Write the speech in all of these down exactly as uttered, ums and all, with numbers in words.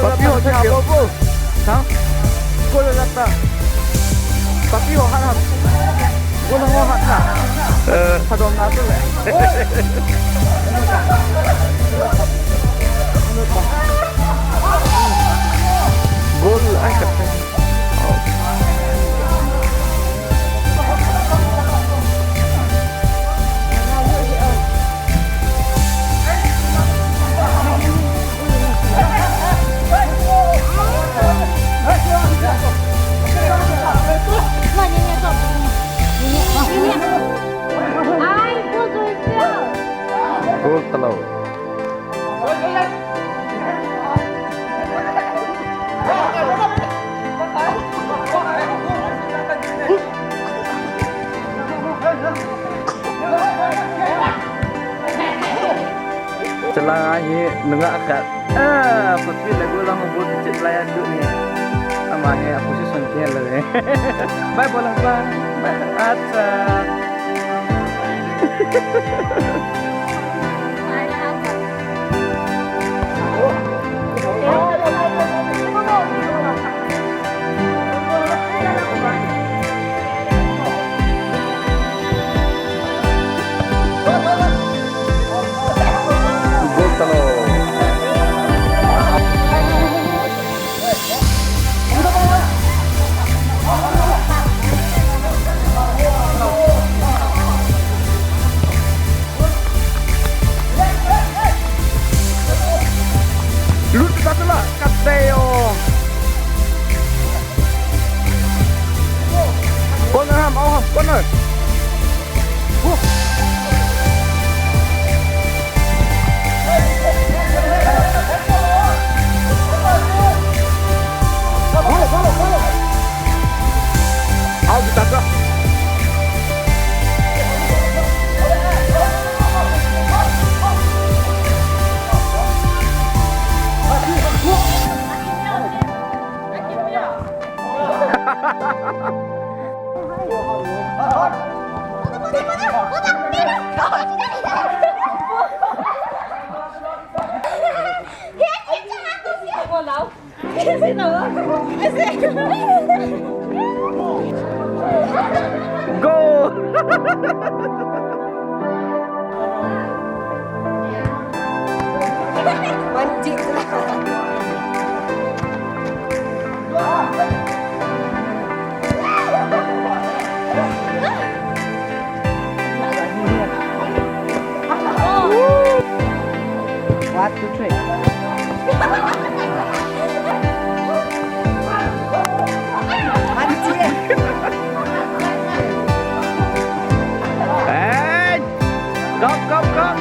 Papi ho cha bo bo. Sang? School la ta. Papi ho han han. School ho han han. Eh, padom na tu le. Goal ai ka. Goal talou. Chala hi nunga khat. Ah, papi le goal lang bol chit lai atu ni. Ama hi a position kihel le. Bye bol bye. Bye. Acha. Lut ta la, kat dei o. Corner ham, au ham, corner. Goal! One, two, three. One, two. Hey! Come, come, come!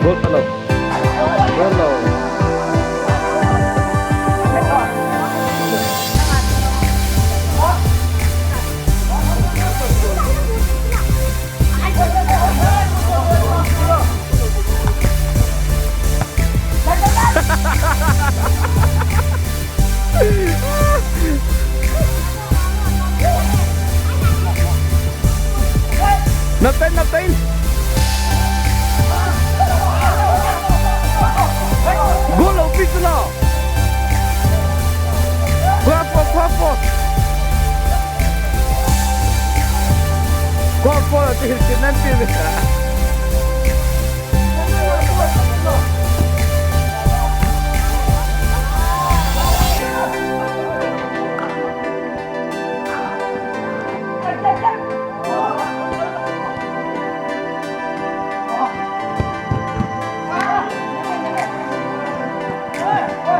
Goal talou. Goal talou. Natain, natain. Goal, office na. Go for, go for. Goal four ti hin tin nan ti ve.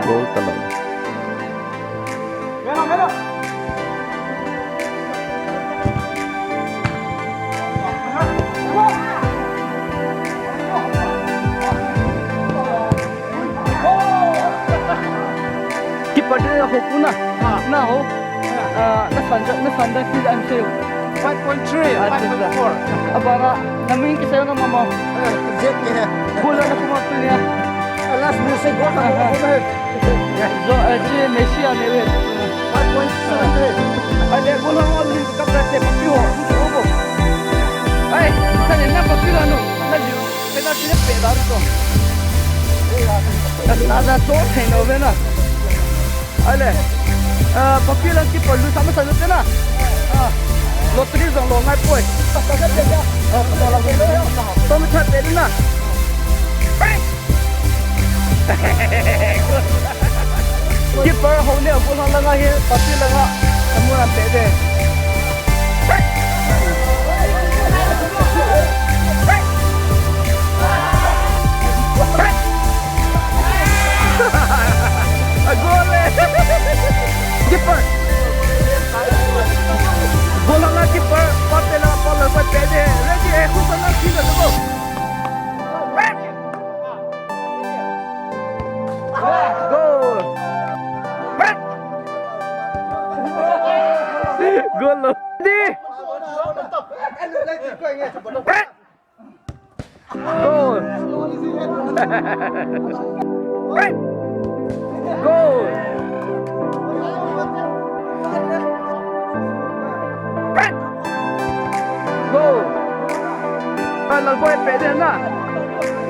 Goal talou. Keeper din na ho puna. Ah. Na ho. Ah. Ah, na sanda, na sanda field am save. Five point three, ah, five point four. Abara, na min kisai na mama. Eh, Z K. Goal na kuma tu niya. Ah, last minute se goal na. Ah, ah. Goal na. Zo, eh, je Messi a ne ve. Five point seven three. Ale, goal na mo ni ka practice pa piho. Ai, sa ne na pa piho no. Na liu. Penalty le pe da to. Ka sa da to thei no ve na. Ale. Ah, papi lang keeper lu sama sa lu te na. Ah. Lottery jong lo ngai poi. Ah, to mi that pe na. Keeper ho ne a goal hang langa hi, papi langa. Amu lam pe de. A goal le. Keeper. Goal langa keeper. Papi langa, papi langa, papi de. Ready, eh, who's on that field? Go. Goal! Goal lo. Di! Goal! Goal! Goal! Lalboi pe de na.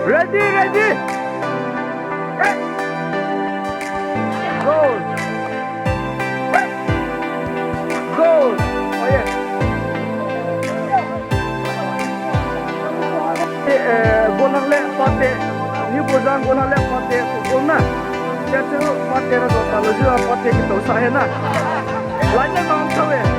Ready, ready. Goal! Goal! Oh, yeah. Eh, goal hang le pate. Ni goal hang, goal hang le pate. Goal na. Tia chu pate na jot ta lou jeh a pate kitousah ahi na. Lai na nang tho e.